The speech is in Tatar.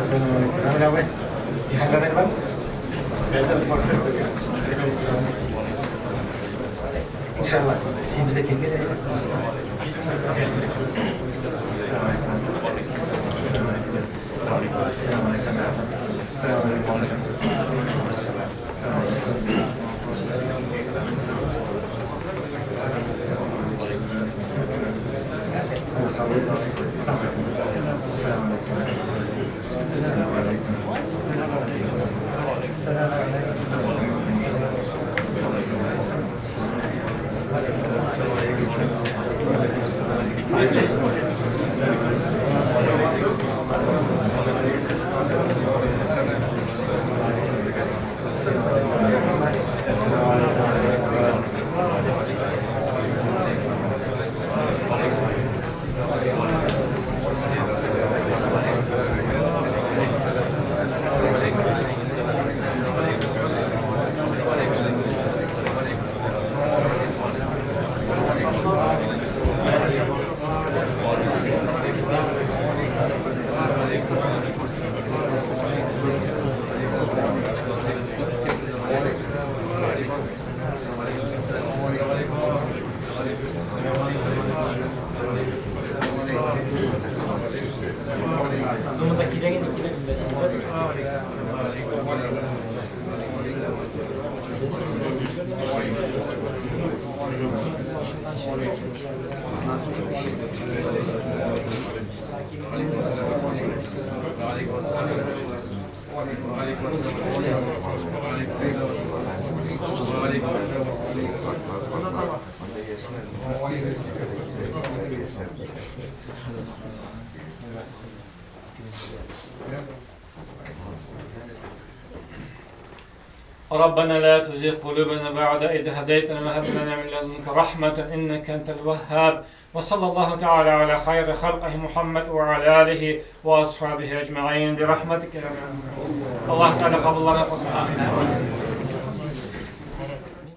Assalamu alaikum. Рамиль абый, ихатада бар? Иншалла, син безгә килгән. Думаю, кидәген килә. ربنا لا تزغ قلوبنا بعد إذ هديتنا وهب لنا من لدنك رحمة إنك أنت الوهاب. وصلى الله تعالى على خير خلقه محمد وعلى آله وأصحابه أجمعين برحمتك يا أرحم الراحمين. الله تعالى قبل لنا.